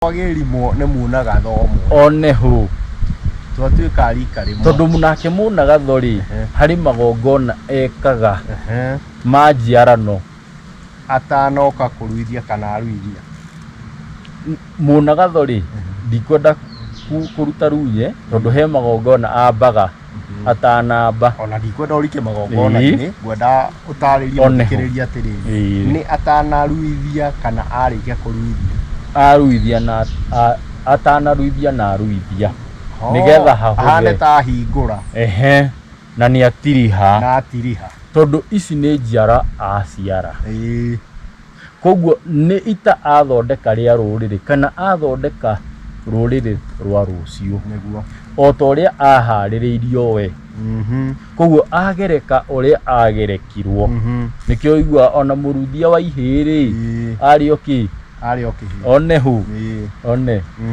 Twagĩrimwo nĩ munaga thomwe. One hũ. Twatuĩka a rika rĩmwe. Tondũ nake munagatho rĩ, harĩ magongona ekaga ma njiarano. Atanoka kũruithia kana aruithia. Munagatho rĩ, ndikwenda kũruta runye tondũ he magongona ambaga atanamba. Ona ndikwenda ũrike magongona-inĩ, ngwenda ũtarĩrie One ho. mũthikĩrĩria atĩrĩrĩ, nĩ atanaruithia kana arĩkia kũruithia? Aruithia na atanaruithia na aruithia. Nĩgetha hahũthe. Ahane ta ahingũra. Ehe, na nĩ atiriha. Na atiriha. Tondũ ici nĩ njiara aciara. Koguo nĩ ita athondeka rĩa rũrĩrĩ kana athondeka rũrĩrĩ rwa rũciũ. Nĩguo. O ta ũrĩa aharĩrĩirio we. Koguo agereka ũrĩa agerekirwo. Nĩkĩo ũiguaga ona mũruthia wa ihĩĩ rĩ, arĩ o kĩ? Arĩ o kĩhĩĩ. One hũ. One.